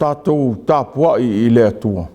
Tatou tapuai i le Atua.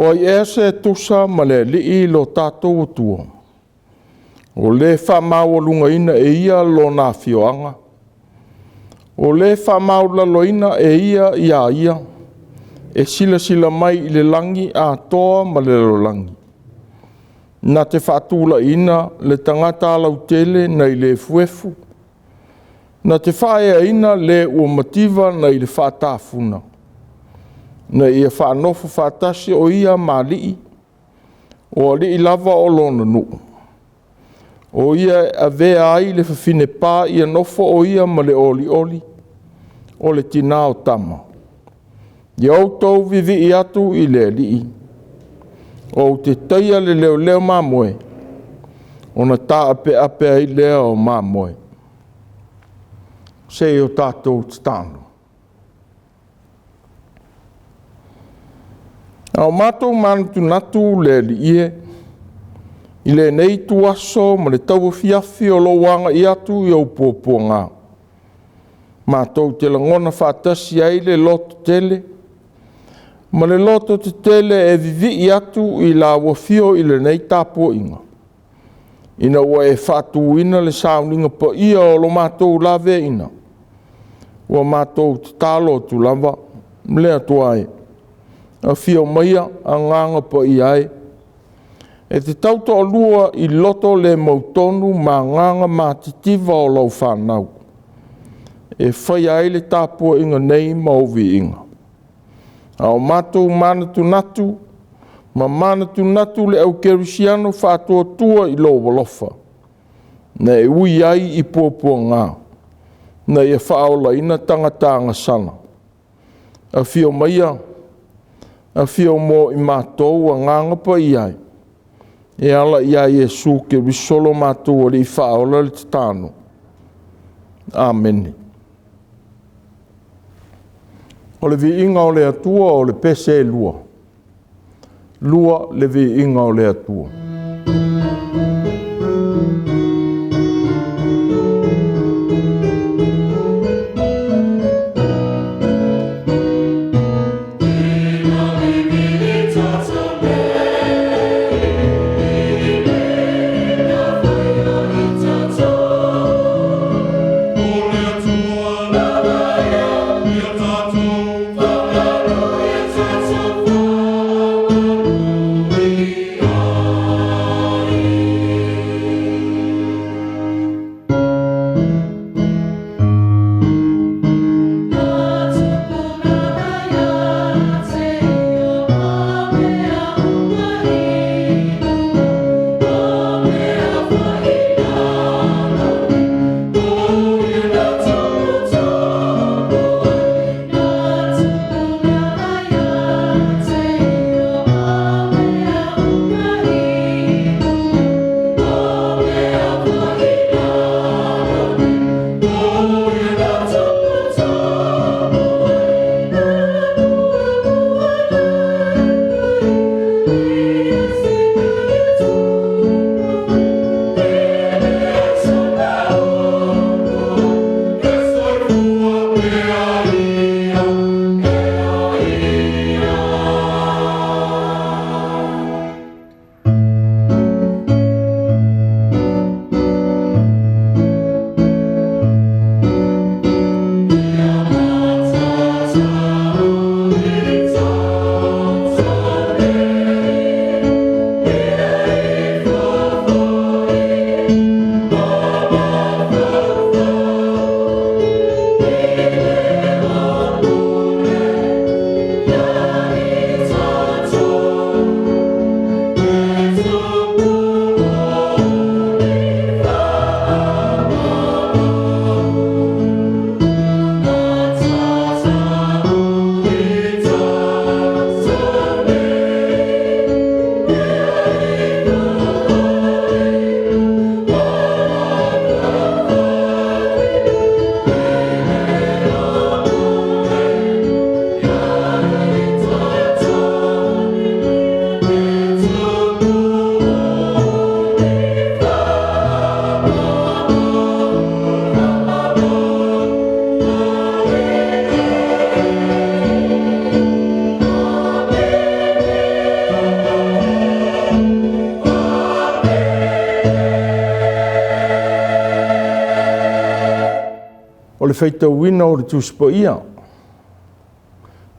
O ai ea se tusa ma le Alii lo tatou Atua, o le faamaualugaina e Ia Lona afioaga, o le faamaualaloina e Ia ia ia, e silasila mai i le lagi atoa ma le lalolagi, na te faatulaiina le tagata lautele nai le efuefu, na te faaeaina le ua mativa nai le faatafuna, ina ia faanofo faatasi o ia ma alii, o alii lava o lona nuu. O ia e avea ai le fafine paia nofo o ia ma le olioli o le tina o tama. Ia outou vivii atu i le Alii. Ou te taia le leoleo mamoe, ona taapeape ai lea o mamoe. Se i o tatou tatalo. A o matou manatunatu le Alii e, i lenei ituaso ma le tauafiafi o lou agai atu i ou puapuaga, matou te lagona faatasi ai le lototele ma le lototetele e vivii atu i lau afio i lenei tapuaiga, ina ua e faatuina le sauniga paia o lo matou laveaiina, ua matou tatalo atu lava, le Atua e, afio maia Agaga Paia e, e te tautoalua i loto le mautonu ma agaga matitiva o lau fanau, e faia ai le tapuaiga nei ma ou viiga. A o matou manatunatu ma manatunatu le au kerisiano faatuatua i lou alofa, na e ui ai i puapuaga, na ia faaolaina tagata agasala. Afio maia, afio mo i matou Agaga Paia e, e ala ia Iesu Keriso lo matou Alii Faaola le tatalo. Amene. O le viiga o le Atua o le pese e 2, 2. Le viiga o le Atua. le faitauina o le Tusi Paia,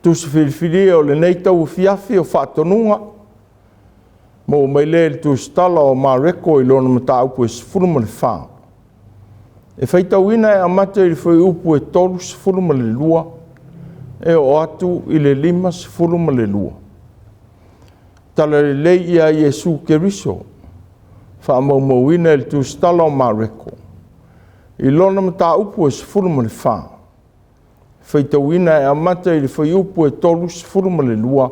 Tusi Filifilia o lenei tauafiafi o faatonuga, maua mai lea i le Tusitala o Mareko i lona mataupu e 14. E faitauina e amata i le fuaiupu e 32 e oo atu i le 52. Talalelei ia Iesu Keriso faamaumauina i le Tusitala o Mareko i lona mataupu e 14, faitauina e amata i le fuaiupu e 32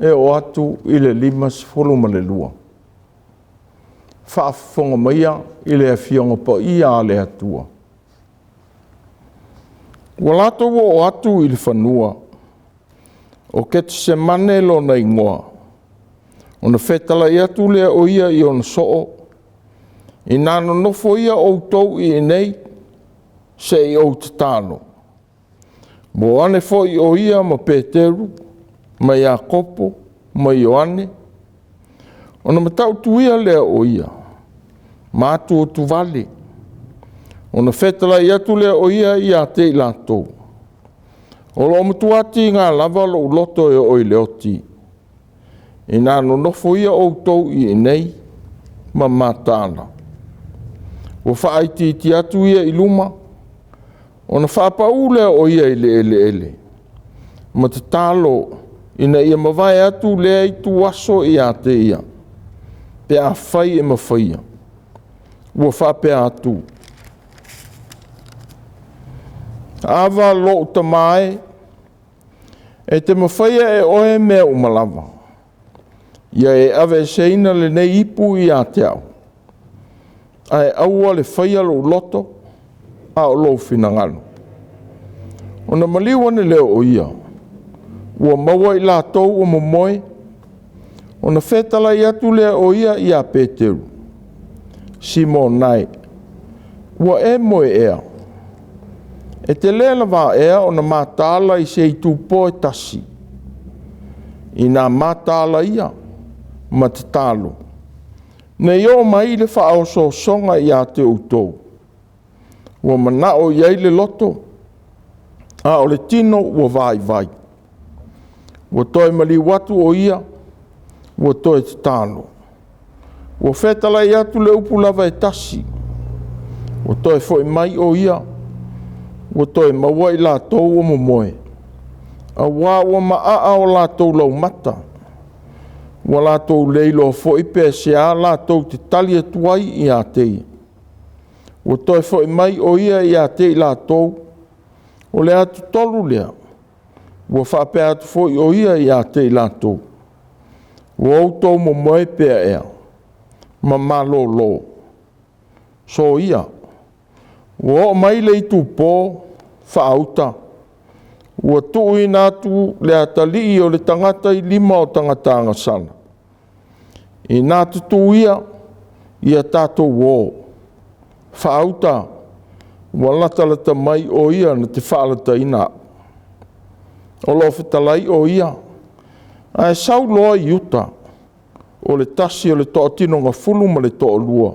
e oo atu i le 52. Faafofoga maia i le Afioga Paia a le Atua. Ua latou oo atu i le fanua o Ketisemane lona igoa, ona fetalai atu lea o ia i ona soo, ina nonofo ia outou i inei se i ou tatalo. Ua o ane foi o ia ma Peteru ma Iakopo ma Ioane, ona matautuia lea o ia, ma atuatuvale. Ona fetalai atu lea o ia ia te i latou, o lo o matua tiga lava lou loto e oo i le oti, ina nonofo ia outou i inei ma mataala. Ua faaitiitia atu ia i luma, ona faapau lea o ia i le eleele, ma tatalo ina ia mavae atu lea ituaso ia te ia, pe afai e mafaia. Ua faapea atu, Ava lou Tama e, e te mafaia e oe mea uma lava, ia e aveeseina lenei ipu ia te au, ae aua le faia lou loto, a o lou finagalo. Ona maliu ane lea o ia, ua maua i latou o momoe, ona fetalai atu lea o ia ia Peteru, Simona e, ua e moe ea? E te le lava ea ona mataala i se itupo e tasi? Ina mataala ia ma tatalo, ne i oo mai le faaosoosoga ia te outou. Ua manao i ai le loto, a o le tino ua vaivai. Ua toe maliu atu o ia, ua toe tatalo. Ua fetalai atu le upu lava e tasi, ua toe foi mai o ia, ua toe maua i latou o momoe, auā ua maaa o latou laumata, ua latou le iloa foi pe sea latou te tali atu ai ia te ia. Ua toe foi mai o ia ia te i latou, o le atutolu lea, ua faapea atu foi o ia ia te i latou, ua outou momoe pea ea, ma malolo. Soia, ua oo mai le itupo faauta, ua tuuina atu le atalii o le tagata i lima o tagata agasala. Ina tutū ia, ia tatou o, faauta, ua latalata mai o ia na te faalataina au. O lo o fetalai o ia, ae sau loa Iuta, o le tasi o le toatinoga ma le toalua,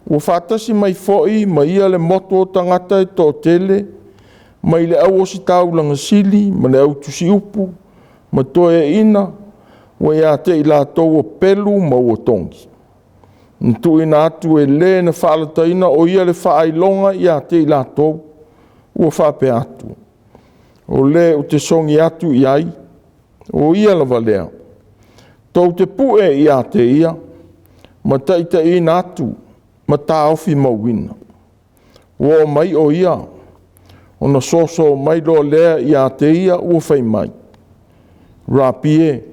ua faatasi mai foi ma ia le motu o tagata e toatele mai le au ositaulaga sili ma le au tusiupu ma toeaiina ua ia te i latou o pelu ma ua togi, na tuuina atu e le na faalataina o ia le faailoga ia te i latou, ua faapea atu, o le ou te sogi atu i ai, o ia lava lea. Tou te pue ia te ia, ma taitaiina atu ma taofi mauina. Ua oo mai o ia, ona soso mai loa lea ia te ia ua fai mai, Rapi e,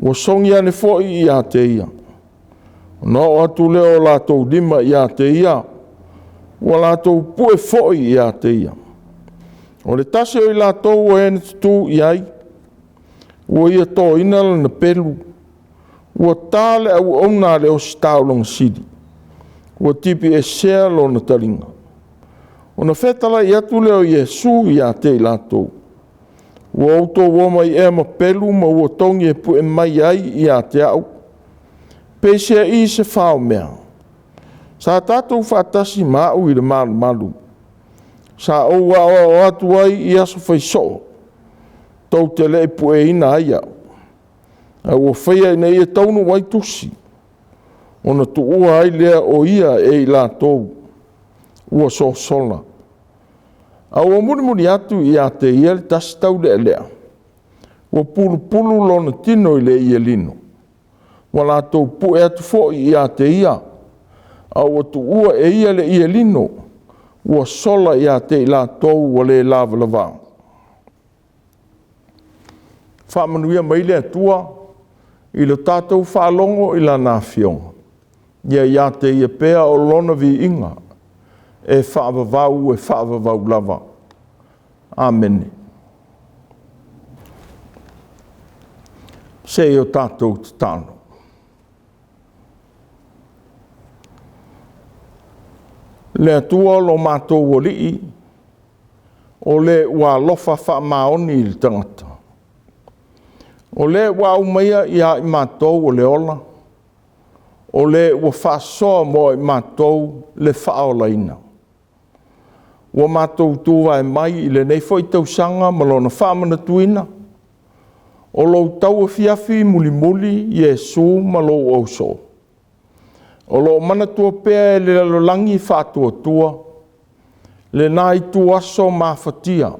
ua sogi ane foi ia te ia. Ona oo atu lea o latou lima ia te ia, ua latou pue foi ia te ia. O le tasi o i latou o e na tutū i ai, ua ia toina lana pelu, ua ta le auauna a le ositaulaga sili, ua tipiesea lona taliga. Ona fetalai atu lea o Iesu ia te i latou, ua outou omai ea ma pelu ma uatogi e pue mai ai ia te au, peiseai se faomea? Sa tatou faatasi ma au i le malumalu, Sa ou aoao atu ai i aso fai soo, tou te le i pueina ai au, ae ua faia ina ia taunuu ai Tusi.” Ona tuua ai lea o ia e i latou ua sosola. A ua mulimuli atu ia te ia le tasi taulealea, ua pulupulu lona tino i le ielino, ua latou pue atu foi ia te ia, a ua tuua e ia le ielino, ua sola ia te i latou ua le lavalava. Faamanuia mai le Atua i lo tatou faalogo i Lana Afioga, ia ia te Ia pea o Lona viiga e faavavau e faavavau lava. Amene. Se i o tatou tatalo. Le Atua lo matou Alii, o le ua alofa faamaoni i le tagata, o le ua aumaia ia i matou o le ola, o le ua faasoa mo i matou le faaolaina. Ua matou tuvae mai i lenei foi tausaga ma lona faamanatuina, o lou tauafiafi mulimuli Iesu ma lou ausoo, o lo o manatua pea e le lalolagi faatuatua lena ituaso mafatia,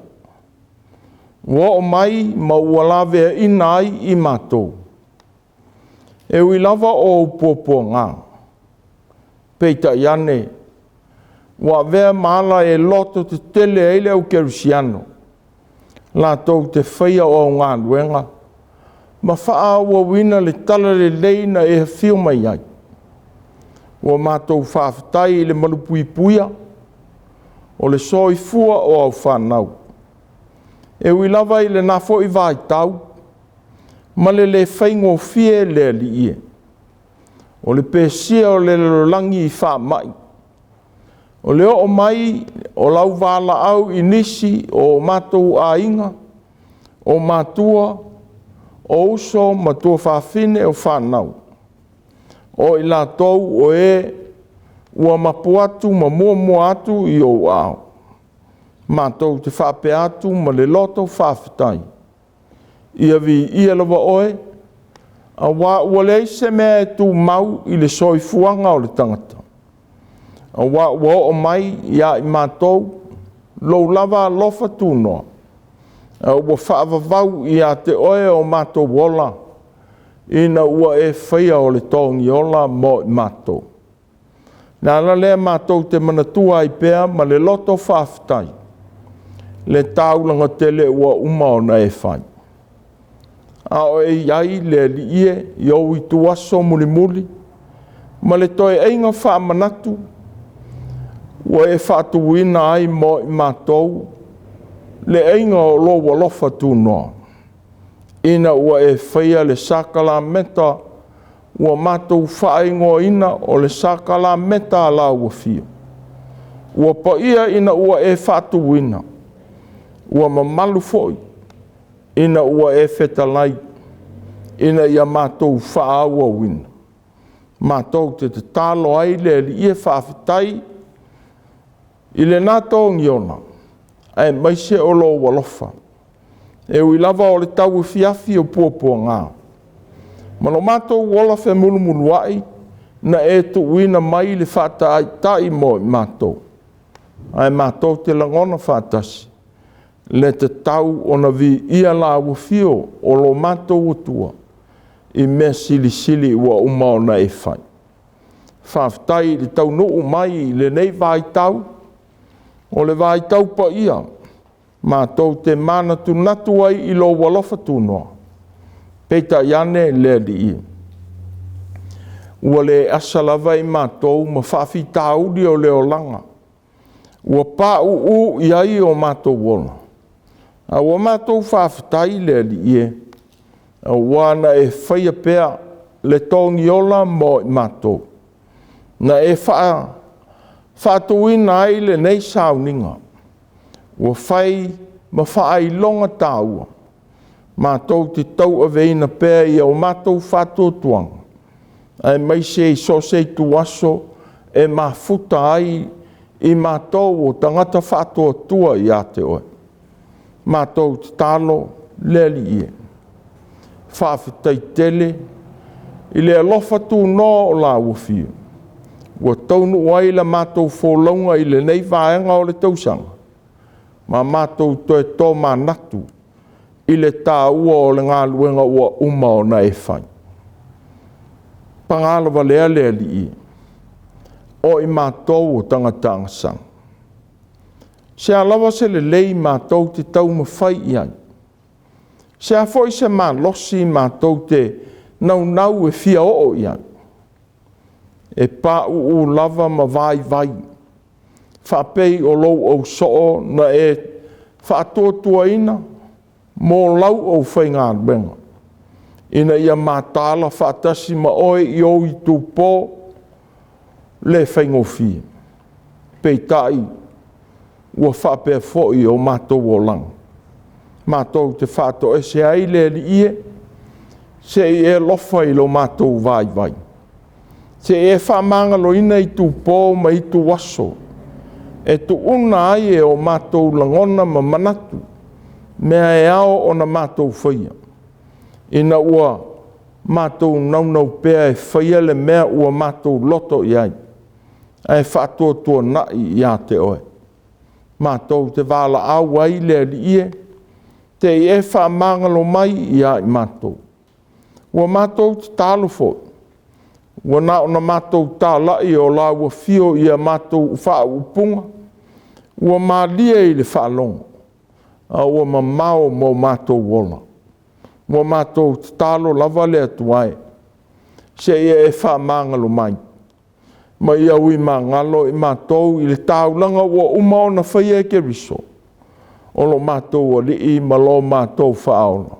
ua oo mai ma ua laveaina ai i matou. E ui lava o ou puapuaga, peitai ane, ua avea ma ala e lototetele ai le au kerisiano, latou te faia o au galuega ma faaauauina le Talalelei na e afio mai ai. Ua matou faafetai i le malupuipuia o le soifua o au fanau. E ui lava i lena foi vaitau ma le le faigofie le Alii e, o le pesia o le lalolagi i faamai, o le oo mai o lau valaau i nisi o matou aiga, o matua, o uso ma tuafafine o fanau, o i latou o e ua mapu atu ma muamua atu i ou aao, matou te faapea atu ma le loto faafetai, ia viia lava Oe, aua ua leai se mea e tumau i le soifuaga o le tagata, aua ua oo mai ia i matou lou lava alofa tunoa, a ua faavavau ia te Oe o matou ola, ina ua e faia o le Togiola mo i matou. O le ala lea matou te manatua ai pea ma le loto faafetai le taulaga tele ua uma ona e fai. A o e i ai le Alii e i ou ituaso mulimuli ma le toeaiga faamanatu ua e faatuina ai mo i matou le aiga o lou alofa tunoa, ina ua e faia le sakalameta ua matou faaigoaina o le sakalameta a lau afio, ua paia ina ua e faatuina, ua mamalu foi ina ua e fetalai ina ia matou faaauauina. Matou te tatalo ai le Alii e faafetai i lena togiola aemaise o lou alofa. E ui lava o le tauafiafi o puapuaga, ma lo matou ola femulumuluai na e tuuina mai le faataitai mo i matou, ae matou te lagona faatasi le tatau ona viia lau afio o lo matou Atua i mea silisili ua uma ona e fai. Faafetai i le taunuu mai i lenei vaitau, o le vaitau paia, matou te manatunatu ai i lou alofa tunoa, peitai ane le Alii, ua le asa lava i matou ma faafitauli o le olaga ua pauu i ai o matou ola, a ua matou faafetai le Alii e, aua na e faia pea le togiola mo i matou, na e faatuina ai lenei sauniga ua fai ma faailoga taua, matou te tauaveina pea i o matou faatuatuaga, aemaise i so o se ituaso e mafuta ai i matou o tagata faatuatua ia te Oe. Matou tatalo le Alii e, faafetai tele i le alofa tunoa o lau Afio, ua taunuu ai la matou folauga i lenei vaega o le tausaga, ma matou toe tomanatu i le taua o le galuega ua uma ona e fai. Paga lava lea le Alii, o i matou o tagata agasala, se a lava se lelei matou te taumafai i ai, se a foi se malosi matou te naunau e fia oo i ai, e pauu lava ma vaivai, faapei o lou ausoo na e faatuatuaina mo lau aufaigaluega, ina ia mataala faatasi ma oe i ou itupo le faigofie. Peitai, ua faapea foi o matou olaga, matou te faatoese ai le Alii e, se i e alofa i lo matou vaivai, se i e faamagaloina itupo ma ituaso e tuuna ai e o matou lagona ma manatu mea e ao ona matou faia, ina ua matou naunau pea e faia le mea ua matou loto i ai, ae faatuatuanai ia te oe. Matou te valaau ai le Alii e, se i e faamagalo mai ia i matou. Ua matou tatalo foi, ua na ona matou talai o lau afio i a matou faaupuga, ua malie i le faalogo, a ua mamao ma o matou ola. Ua matou tatalo lava le Atua e, se i e faamagalo mai, ma ia uimagalo i matou i le taulaga ua uma ona faia e Keriso o lo matou Alii ma lo matou Faaola.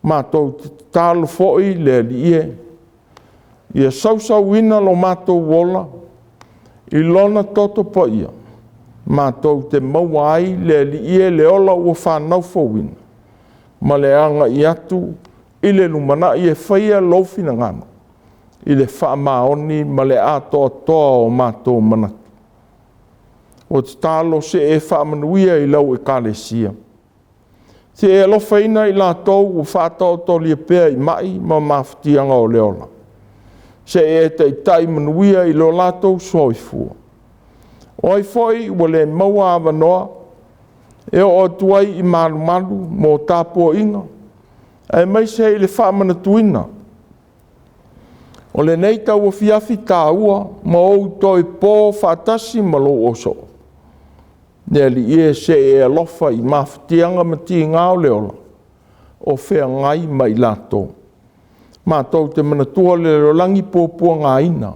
Matou te tatalo foi le Alii e, ia sausuina lo matou ola i Lona toto paia, matou te maua ai le Alii e le ola ua fanau fouina, ma le agai atu i le lumanai e faia lou finagalo i le faamaoni ma le atoatoa o matou manatu. Ua tatalo se i e faamanuia i lau Ekalesia, se i e alofaina i latou ua faataotolia pea i mai ma mafatiaga o le ola, se i e taitai manuia i lo latou soifua. O ai foi ua le maua avanoa e oo atu ai i malumalu mo tapuaiga, aemaise i le faamanatuina o lenei tauafiafi taua ma ou toe po faatasi ma lou ausoo, le Alii e, se i e alofa i mafatiaga ma tiga o le ola o feagai ma i latou. Matou te manatua le lalolagi puapuagaina,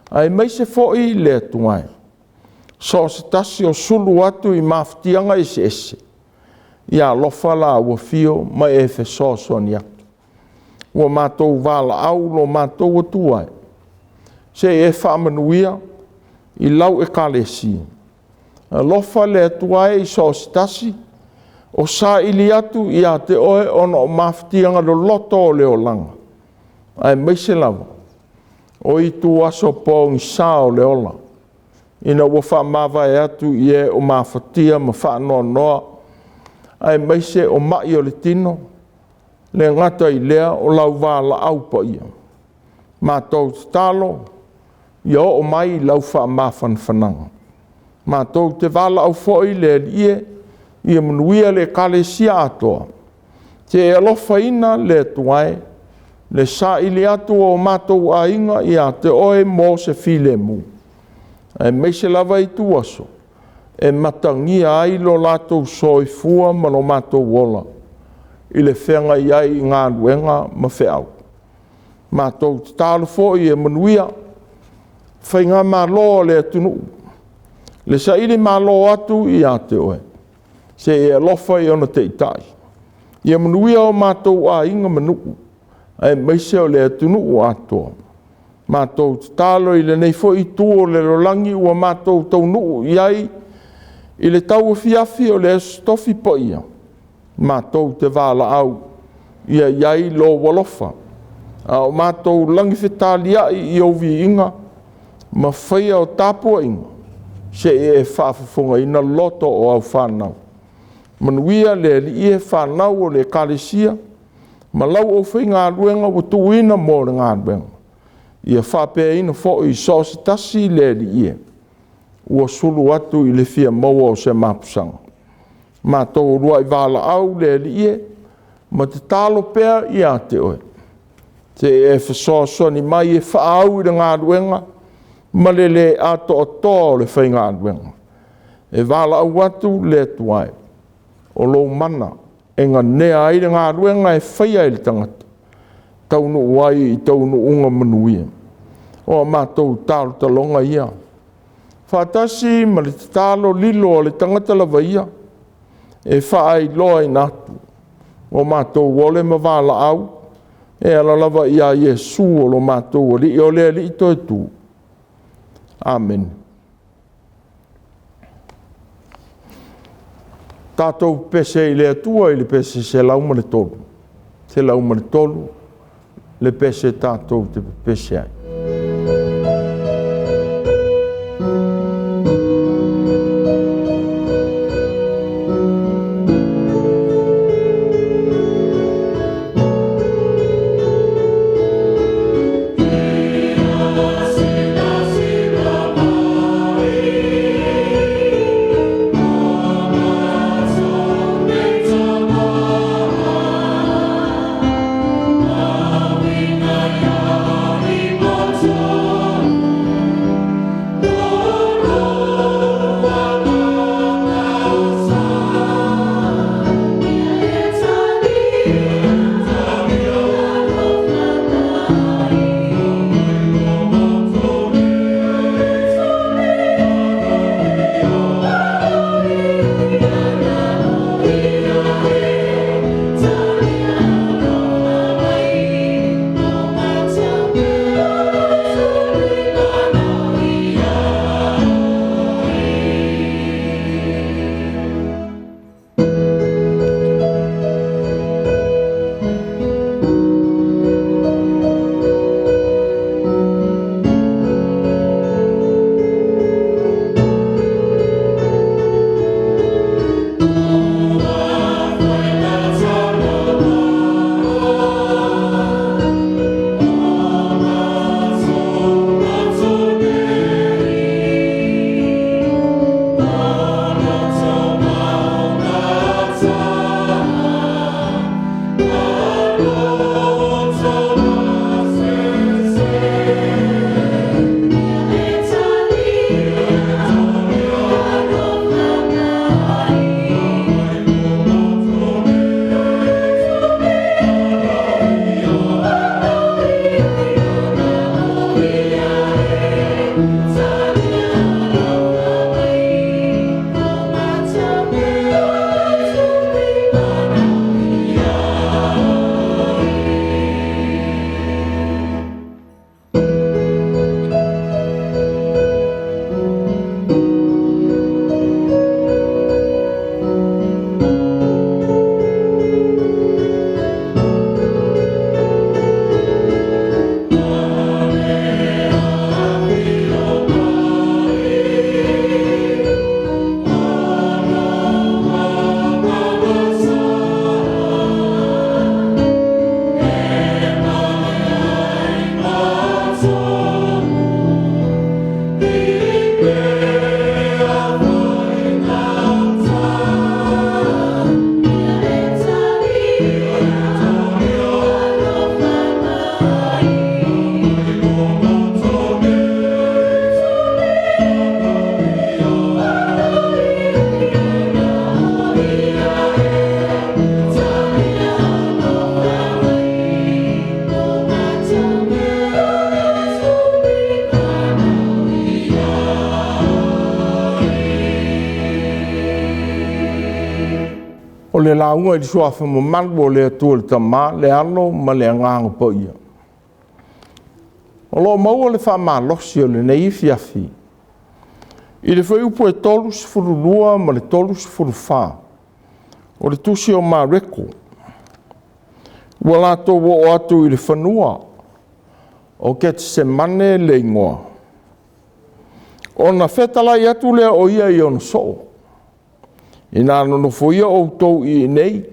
aemaise foi le Atua e, so o se tasi o sulu atu i mafatiaga eseese, ia alofa lau afio ma e fesoasoani atu. Ua matou valaau lo matou Atua e, se i e faamanuia i lau Ekalesia. Alofa le Atua e i so o se tasi o saili atu ia te oe ona o mafatiaga loloto o le olaga, aemaise lava o ituaso pogisa o le ola, ina ua faamavae atu i e o mafatia ma faanoanoa, aemaise o mai o le tino, e le gata i lea o lau valaau paia. Matou tatalo, ia oo mai lau faamafanafanaga. Matou te valaau foi le Alii e, ia manuia le Ekalesia atoa, se i e alofaina le Atua e, le saili atu o matou aiga ia te oe mo se filemu, aemaise lava ituaso e matagia ai lo latou soifua ma lo matou ola i le feagai ai i galuega ma feau. Matou tatalo foi ia manuia Faigamalo a le atunuu, le sailimalo atu ia te oe, se i e alofa i ona taitai, ia manuia o matou aiga ma nuu, aemaise o le atunuu atoa. Matou tatalo i lenei foi itu o le lalolagi ua matou taunuu i ai i le tauafiafi o le Aso Tofi Paia, matou te valaau ia i ai lou alofa, a o matou lagifetaliai i ou viiga ma faia o tapuaiga. Se i e faafofogaina loto o au fanau. Manuia le Alii e, fanau o le Ekalesia ma lau aufaigaluega ua tuuina mo le galuega, ia faapeaina foi i so o se tasi le Alii e, ua sulu atu i le fia maua o se mapusaga. Matou uluai valaau le Alii e, ma tatalo pea ia te oe, se i e fesoasoani mai e faaau i le galuega ma le le atoatoa o le faigaluega. E valaau atu le Atua e, o lou mana e nanea ai le galuega e faia e le tagata, taunuu ai i taunuuga manuia. O a matou talotaloga ia, faatasi ma le tatalo lilo a le tagata lava ia, e faailoaina atu o matou ole ma valaau e ala lava ia Iesu o lo matou Alii, o le Alii toetu. Amene. Tatou pepese i le Atua i le pese 103, 103 le pese tatou te pepese ai. O le lauga i le Suafa mamalu o le Atua le Tama, le Alo ma le Agaga Paia. O lo o maua le faamalosi o lenei afiafi i le fuaiupu e 32 ma le 34 o le Tusi o Mareko, ua latou oo atu i le fanua o Ketisemane le igoa. Ona fetalai atu lea o ia i ona soo, ina nonofo ia outou i inei,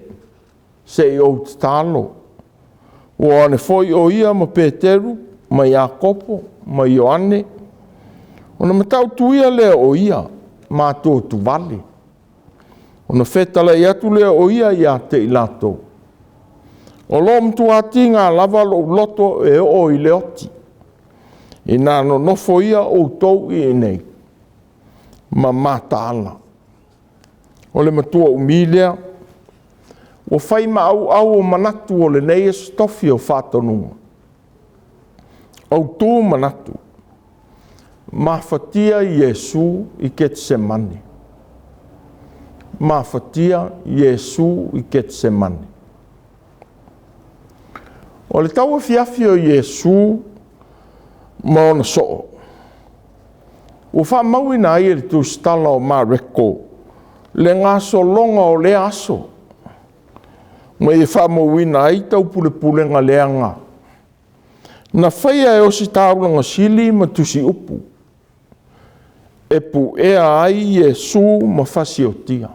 se i ou tatalo. Ua o ane foi o ia ma Peteru ma Iakopo ma Ioane, ona matautuia lea o ia matuatuvale. Ona fetalai atu lea o ia ia te i latou, o lo o matua tiga lava lou loto e oo i le oti, ina nonofo ia outou i inei ma mataala. O le matua umi lea, ua fai ma auau o manatu o lenei Aso Tofi o faatonuga. Autu manatu, mafatia Iesu i Ketisemane. Mafatia Iesu i Ketisemane. O le tauafiafi o Iesu ma ona soo, ua faamauina ai e le tusitala o Mareko le gasologa o lea aso, ma ia faamauina ai taupulepulega leaga na faia e Ositaulaga sili ma tusiupu e puea ai Iesu ma fasiotia.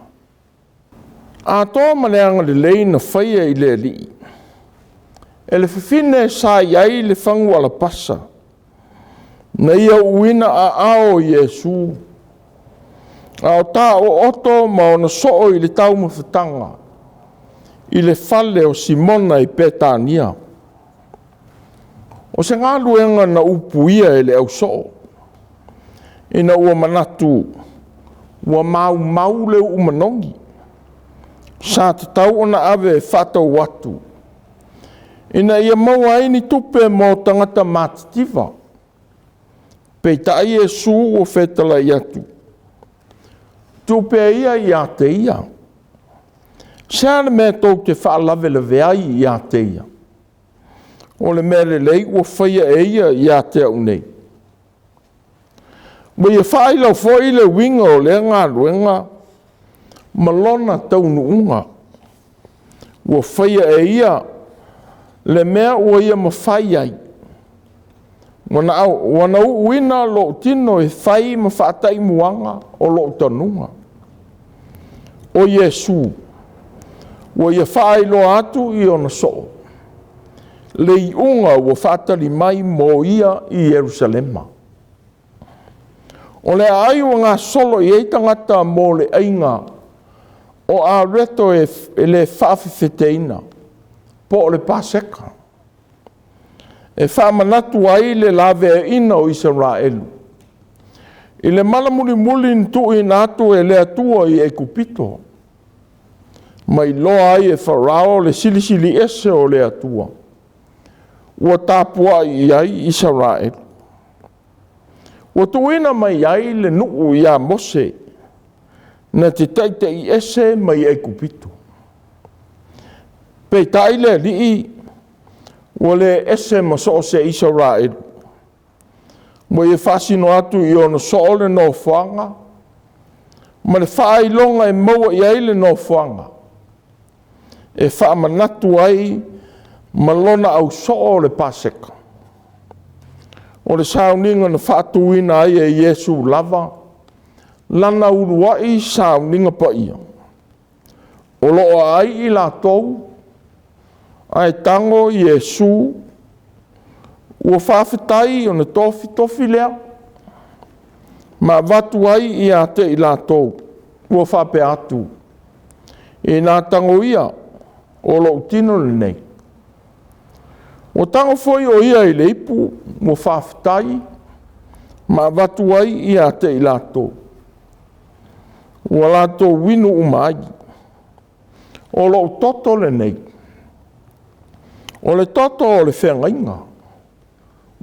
Atoa ma le agalelei na faia i le Alii e le fafine sa i ai le fagu alapasa, na ia uuina aao o Iesu a o taooto ma ona soo i le taumafataga i le fale o Simona i Petania. O se galuega na upuia e le ausoo, ina ua manatu ua maumau le uu manogi, sa tatau ona ave e faatau atu, ina ia maua ai ni tupe mo tagata matitiva. Peitai Iesu ua fetalai atu, tuu pea ia ia te ia. Se a le mea tou te faalavelave ai ia te ia? O le mea lelei ua faia e ia ia te au nei. Ua ia faailoa foi le uiga o lea galuega ma lona taunuuga ua faia e ia le mea ua ia mafai ai ua na uuina lou tino e fai ma faataimuaga o lou tanuga. O Iesu ua ia faailoa atu i ona soo le iuga ua faatali mai mo ia i Ierusalema. O le aai ua gasolo i ai tagata mo le aiga o areto e le faafefeteina, po o le Paseka, e faamanatu ai le laveaiina o Isaraelu i le mala mulimuli na tuuina atu e le Atua i Aikupito, ma iloa ai e Farao le Silisili Ese o le Atua, ua tapuai i ai Isaraelu. Ua tuuina mai ai le nuu ia Mose na te taitaiese mai Aikupito. Peitai le Alii ua le ese ma so o se Isaraelu, ua ia faasino atu i ona soo le nofoaga ma le faailoga e maua i ai le nofoaga e faamanatu ai ma lona ausoo le Paseka, o le sauniga na faatuina ai e Iesu lava lana uluai sauniga paia, o lo o aai i latou ae tago Iesu ua faafetai ona tofitofi lea ma avatu ai ia te i latou, ua faapea atu, “Ina tago ia, o lou tino lenei.” Ua tago foi o ia i le ipu, ua faafetai ma avatu ai ia te i latou, ua latou inu uma ai. O lou toto lenei, o le toto o le feagaiga,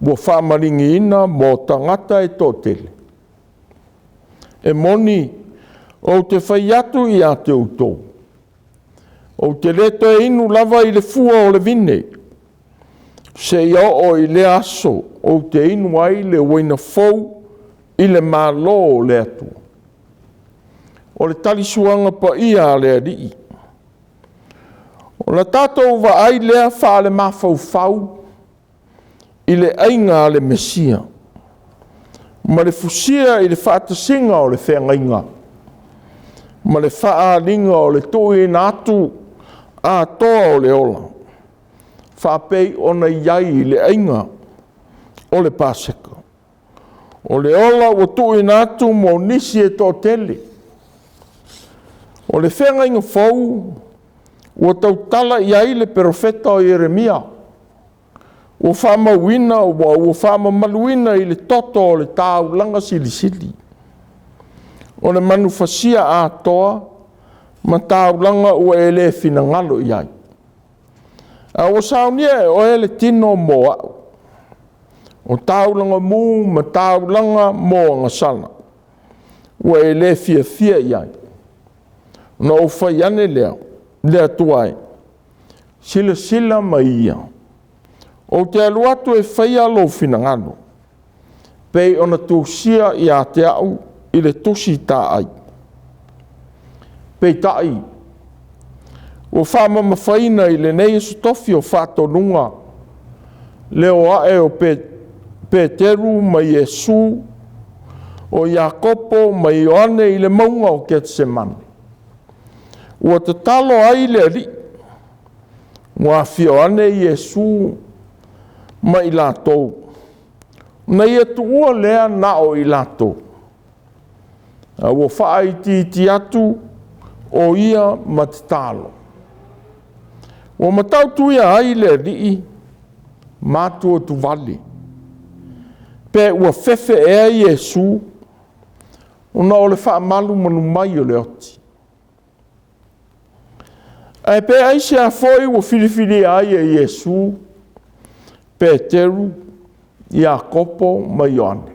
ua faamaligiina mo tagata e toatele. E moni, ou te fai atu ia te outou, ou te le toe inu lava i le fua o le vine, seia oo i lea aso ou te inu ai le uaina fou i le Malo o le Atua.” O le talisuaga paia a le Alii. O le tatou vaai lea faalemafaufau i le aiga a le Mesia. ma le fusia i le faatasiga o le feagaiga, ma le faaaliga o le tuuina atu atoa o le ola, faapei ona i ai i le aiga o le Paseka. O le ola ua tuuina atu mo nisi e toatele. O le feagaiga fou ua tautala i ai le perofeta o Ieremia, ua faamauina ua faamamaluina i le toto o le taulaga silisili, o le manufasia atoa ma taulaga ua e le finagalo i ai. A ua saunia e oe le tino mo au, o taulaga mu ma taulaga mo agasala, ua e le fiafia i ai. Ona ou fai ane lea, le Atua e, silasila mai ia, ou te alu atu e faia lou finagalo, pei ona tusia ia te au i le tusi taai. Peitai, ua faamamafaina i lenei Aso Tofi o faatonuga le o ae o Peteru ma Iesu, o Iakopo ma Ioane i le mauga o Ketesemane, ua tatalo ai le Alii, ua afio ane Iesu ma i latou, na ia tuua lea na o i latou, a ua faaitiitia atu o ia ma tatalo. Ua matautuia ai le Alii ma atuatu vale, pe ua fefe ea Iesu ona o le faamalumalu mai o le oti. Ae pe aisea foi ua filifilia ai e Iesu, Peteru, Iakopo ma Ioane.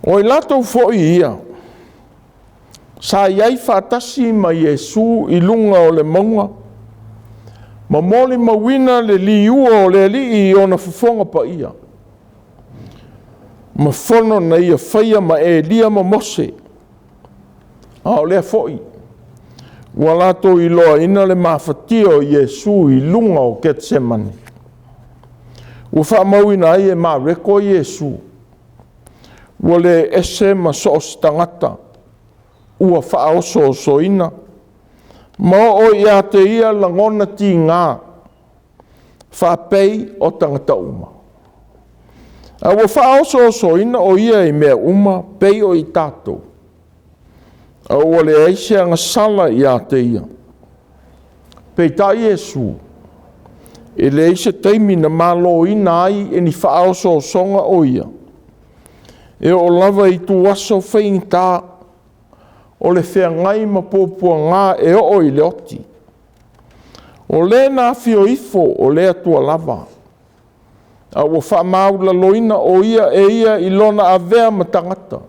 O i latou foi ia, sa i ai faatasi ma Iesu i luga o le mauga, ma molimauina le liua o le Alii i ona fofoga paia, ma fono na ia faia ma Elia ma Mose, a o lea foi ua latou iloaina le mafatia o Iesu i luga o Ketesemane. Ua faamauina ai e Mareko Iesu, ua le ese ma so o se tagata ua faaosoosoina, ma oo ia te ia lagona tiga, faapei o tagata uma. A ua faaosoosoina o ia i mea uma pei o i tatou, a ua leai se agasala ia te ia. Peitai Iesu, e leai se taimi na maloina ai e ni faaosoosoga o ia, e oo lava i ituaso faigata o le feagai ma puapuaga e oo i le oti. O le na afio ifo o le Atua lava, a ua faamaualaloina o ia e ia i lona avea ma tagata,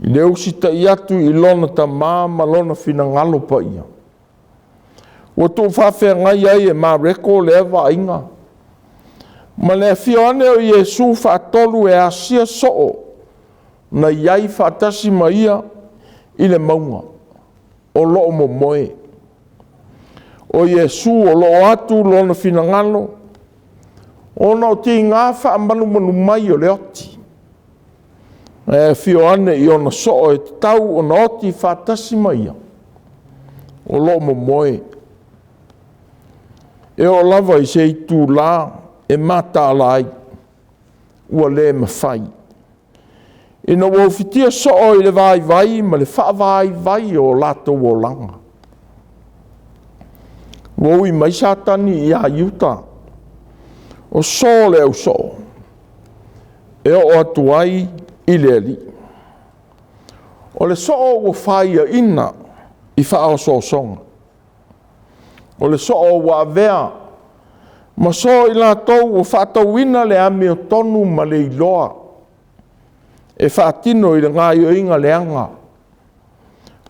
i le usitai atu i lona Tama ma lona finagalo paia. Ua tuufaafeagai ai e Mareko lea vaaiga, ma le afio ane o Iesu faatolu e asia soo na i ai faatasi ma ia i le mauga, o lo o momoe. O Iesu o lo o atu lona finagalo, ona o tiga faamalumalu mai o le oti, ae afio ane i ona soo e tatau ona oti faatasi ma ia, o lo o momoe. E oo lava i se itula e mataala ai, ua le mafai. Ina ua ufitia soo i le vaivai ma le faavaivai o latou olaga. Ua ui mai Satani ia Iuta, o So le ausoo, e oo atu ai i le Alii. O le soo ua faiaina i faaosoosoga. O le soo ua avea ma so i latou ua faatauina le amiotonu ma le iloa e faatino i le gaoioiga leaga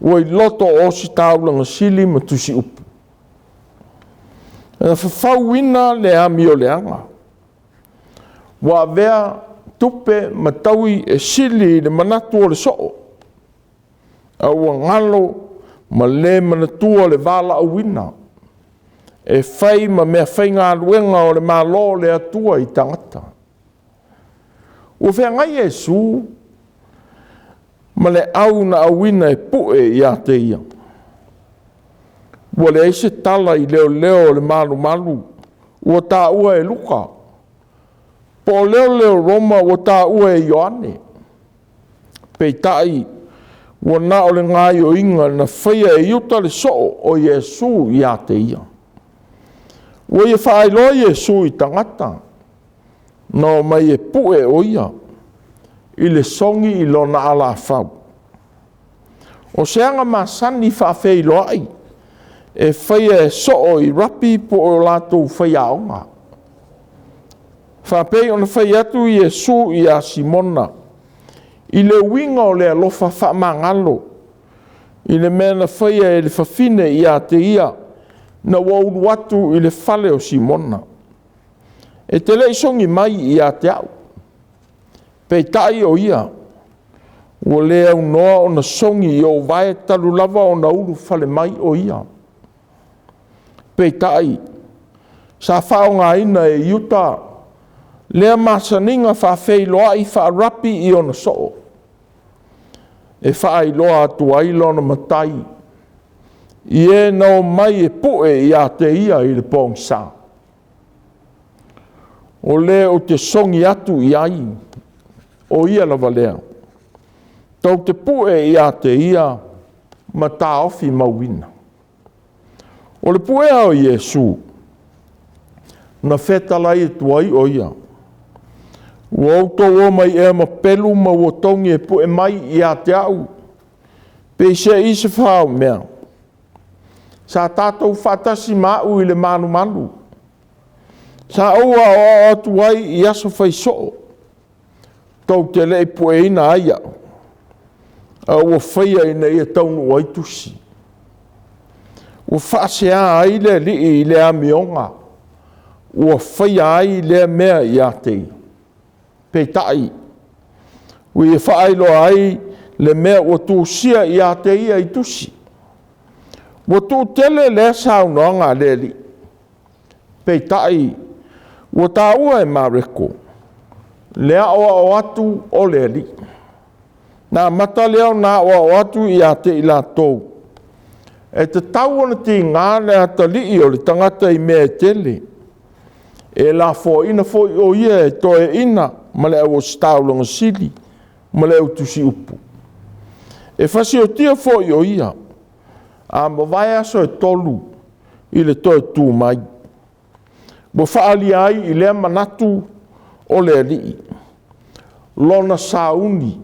ua i loto o ositaulaga sili ma tusiupu. E fafauina le amioleaga, ua avea tupe ma taui e sili i le manatu o le soo, a ua galo ma le manatua le valaauina e fai ma meafaigaluega o le Malo o le Atua i tagata. Ua feagai Iesu ma le au na auina e pue ia te ia. Ua leai se tala i leoleo o le malumalu ua taua e Luka, po o leoleo Roma ua taua e Ioane. Peitai, ua na o le gaoioiga na faia e Iuta le soo o Iesu ia te ia. Ua ia faailoa Iesu i tagata na omai e pue o ia i le sogi i lona alafau. O se aga masani faafeiloai e faia e soo i rapi po o latou faiaoga. Faapei ona fai atu Iesu ia Simona i le uiga o le alofa faamagalo i le mea na faia e le fafine ia te ia ina ua ulu atu i le fale o Simona. E te le i sogi mai ia te au, peitai o ia ua le aunoa ona sogi i ou vae talu lava ona ulufale mai o ia. Peitai, sa faaaogaina e Iuta lea masaniga faafeiloai faarapi i ona soo e faailoa atu ai lona matai i e na omai e pue ia te ia i le pogisa. O le ou te sogi atu i ai, o ia lava lea. Tou te pue ia te ia ma taofi mauina. O le puea o Iesu, na fetalai atu ai o ia, “Ua outou omai ea ma pelu ma uatogi e pue mai ia te au, peiseai se faomea? Sa tatou faatasi ma au i le malumalu, sa ou aoao atu ai i aso fai soo, tou te le i pueina ai au, a ua faia ina ia taunuu ai tusi.” Ua faasea ai le Alii i le amioga ua faia ai lea mea ia te ia. Peitai, ua ia faailoa ai le mea ua tusia ia te ia i tusi. Ua tuutele lea saunoaga a le Alii, peitai ua taua e Mareko le aoao atu o le Alii. Na amata lea ona aoao atu ia te i latou, e tatau ona tiga le atalii o le tagata i mea e tele, e lafoaina foi o ia e toeaiina ma le auositaulaga sili ma le autusiupu. E fasiotia foi o ia, a mavae aso e tolu i le toe tu mai. Ua faaalia ai i lea manatu o le Alii lona sauni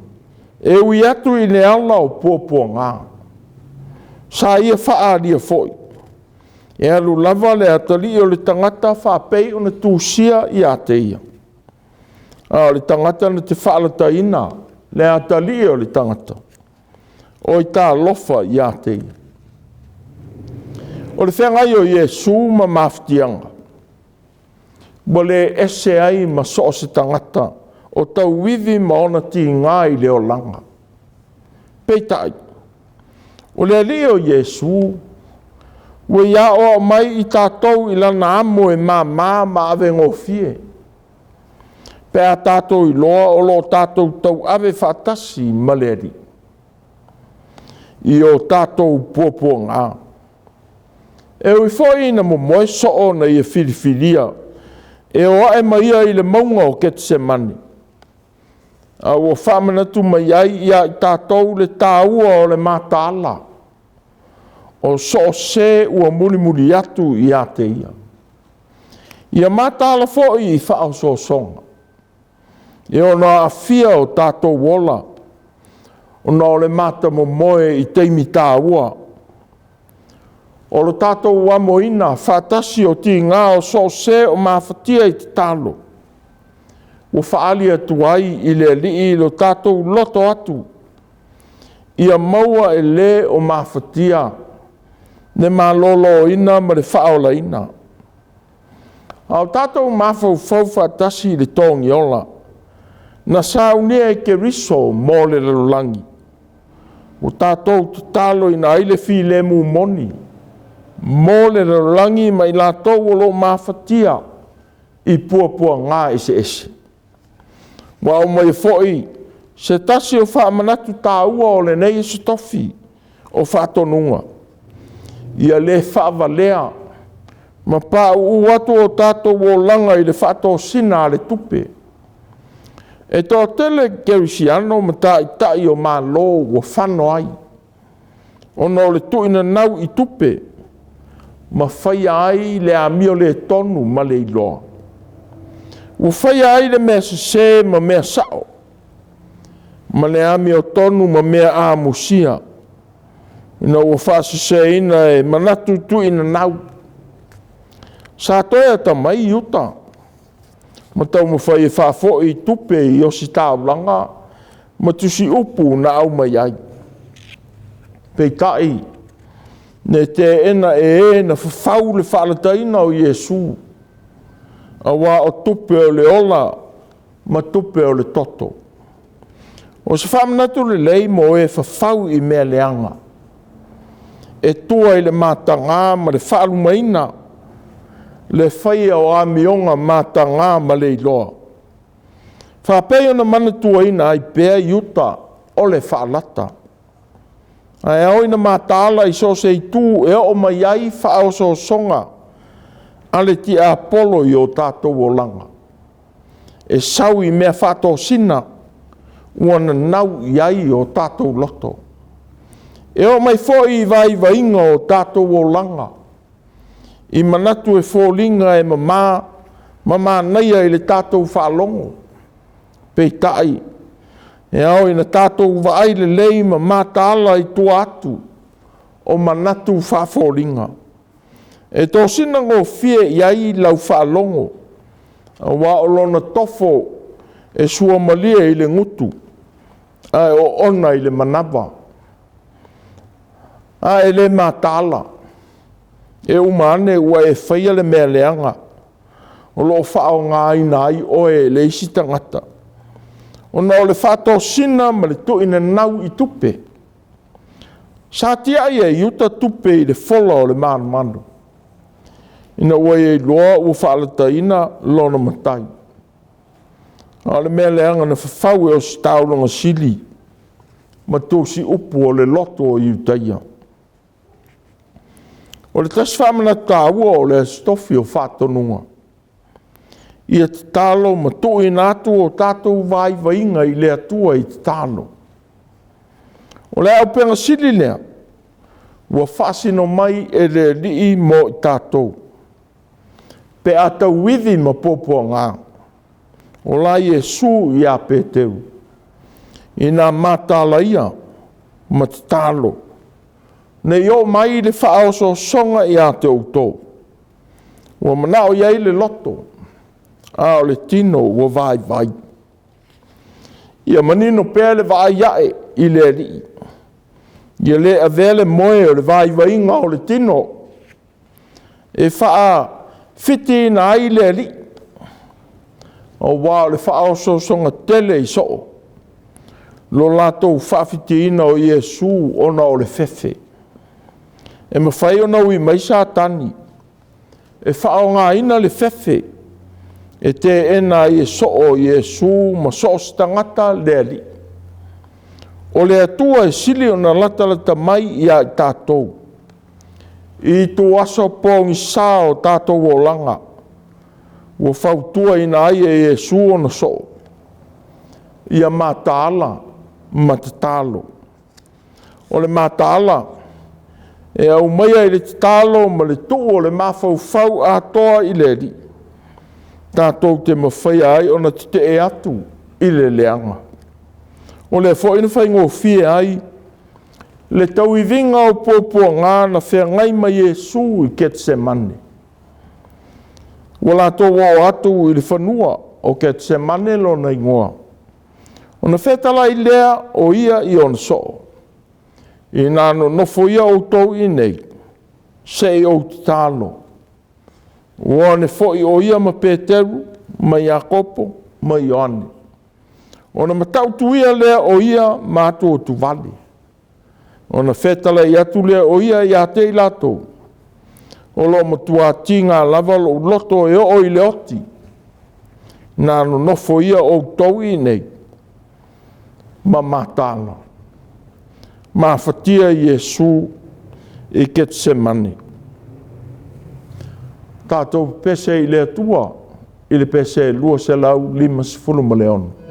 e ui atu i le ala o puapuaga. Sa ia faaalia foi, e alu lava le atalii o le tagata faapei ona tusia ia te ia, a o le tagata na te faalataina le atalii o le tagata, oi talofa ia te ia. O le feagai o Iesu ma mafatiaga, ua le ese ai ma so o se tagata o tauivi ma ona tiga i le olaga. Peitai, o le Alii o Iesu, ua ia aoao mai i tatou i lana amo e mama ma avegofie, pe a tatou iloa o lo o tatou tauave faatasi ma le Alii i o tatou puapuaga. E ui foi ina momoe soo na ia filifilia e o ae ma ia i le mauga o Ketisemane, a ua faamanatu mai ai ia i tatou le taua o le mataala o so o se ua mulimuli atu ia te ia. Ia mataala foi i faaosoosoga e ono aafia o tatou ola, ona o le matamomoe i taimi taua, o lo tatou amoina faatasi o tiga o so o se o mafatia i tatalo, ua faaali atu ai i le Alii lo tatou loto atu, ia maua e le o mafatia le maloloina ma le faaolaina. A o tatou mafaufau faatasi i le togiola na saunia e Keriso mo le lalolagi, ua tatou tataloina ai le filemu moni mo le lalolagi ma i latou o lo o mafatia i puapuaga eseese. Ua aumaia foi se tasi o faamanatu taua o lenei Aso Tofi o Faatonuga, ia le faavalea ma pauu atu o tatou olaga i le faatosina a le tupe. E toatele kerisiano ma taitai o Malo ua fano ai, ona o le tuuinanau i tupe ma faia ai le amioletonu ma le iloa. Ua faia ai le mea sese ma mea sao, ma le amiotonu ma mea amusia, ina ua faaseseina e manatu tuuinanau. Sa toe atamai Iuta ma taumafai e faafoi tupe i ositaulaga ma tusiupu na aumai ai. Peitai, na teena e e na fafau le faalataina o Iesu, aua o tupe o le ola ma tupe o le toto. O se faamanatu lelei mo e fafau i mea leaga, e tua i le mataga ma le faalumaina le faia o amioga mataga ma leiloa, faapei ona manatuaina ai pea Iuta o le faalata. Ae ao ina mataala i so o se itu e oo mai ai faaososoga a le tiapolo i o tatou olaga, e sau i mea faatosina ua nanau i ai o tatou loto. E oo mai foi i vaivaiga o tatou olaga, i manatu e foliga e mama ma manaia i le tatou faalogo, peitai, e ao ina tatou vaai lelei ma mataala i tua atu o manatu faafoliga. E tosina gofie i ai lau faalogo aua o lona tofo e suamalie i le gutu ae oona i le manava. A e le mataala, e uma ane ua e faia le mea leaga o lo o faaaogaina ai oe e le isi tagata, ona o le faatosina ma le tuuinanau i tupe. Sa tiai e Iuta tupe i le fola o le malumalu, ina ua ia iloa ua faalataina lona matai. A o le mea leaga na fafau e Ositaulaga sili ma tusiupu o le loto o Iutaia. O le tasi faamanatu taua o le Aso Tofi o Faatonuga, ia tatalo ma tuuina atu o tatou vaivaiga i le Atua i tatalo. O le auupega sili lea ua faasino mai e le Alii mo i tatou, pe a tauivi ma puapuaga, o la Iesu ia Peteru, ina mataala ia ma tatalo, ne i oo mai le faaosoosoga ia te outou. Ua manao i ai le loto, a o le tino ua vaivai. Ia manino pea le vaai ae i le Alii, ia le avea le moe o le vaivaiga o le tino e faafitiina ai le Alii, aua o le faaosoosoga tele i soo lo latou faafitiina o Iesu ona o le fefe. E mafai ona ui mai Satani e faaaogaina le fefe e teena ai e soo Iesu ma so o se tagata le Alii. O le Atua e sili ona latalata mai ia i tatou i ituaso pogisa o tatou olaga, ua fautuaina ai e Iesu ona soo, ia mataala ma tatalo. O le mataala, e aumaia i le tatalo ma le tuu o le mafaufau atoa i le Alii, tatou te mafaia ai ona tetee atu i le leaga. O lea foi na faigofie ai le tauiviga o puapuaga na feagai ma Iesu i Ketisemane. Ua latou oo atu i le fanua o Ketisemane lona igoa, ona fetalai lea o ia i ona soo, “Ina nonofo ia outou i inei se i ou tatalo.” Ua o ane foi o ia ma Peteru ma Iakopo ma Ioane, ona matautuia lea o ia ma atuatuvale. Ona fetalai atu lea o ia ia te i latou, “O lo o matua tiga lava lou loto e oo i le oti. Na nonofoia outou i inei ma mataala, mafatia Iesu i Ketisemane. Tatou pepese i le Atua i le pese 256.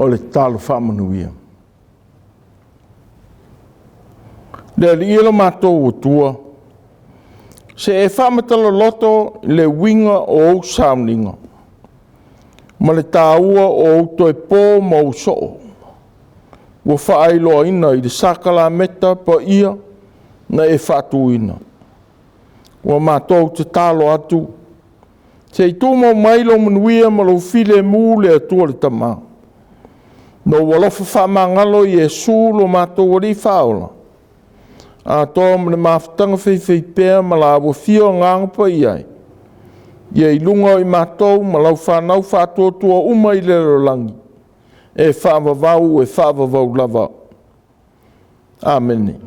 O le tatalo faamanuia. Le Alii e lo matou Atua, se i faamatala loto le uiga o ou sauniga ma le taua o ou toe po ma ou soo ua faailoaina i le sakalameta paia na e faatuina. Ua matou tatalo atu, Se i tumau mai lou manuia ma lou filemu le Atua le Tama. Na ou alofa faamagalo Iesu lo matou Alii Faaola, atoa ma le mafutaga faifaipea ma la Afio Agaga Paia e, ia i luga o i matou ma lau fanau faatuatua uma i le lalolagi, e faavavau, e faavavau lava. Amene.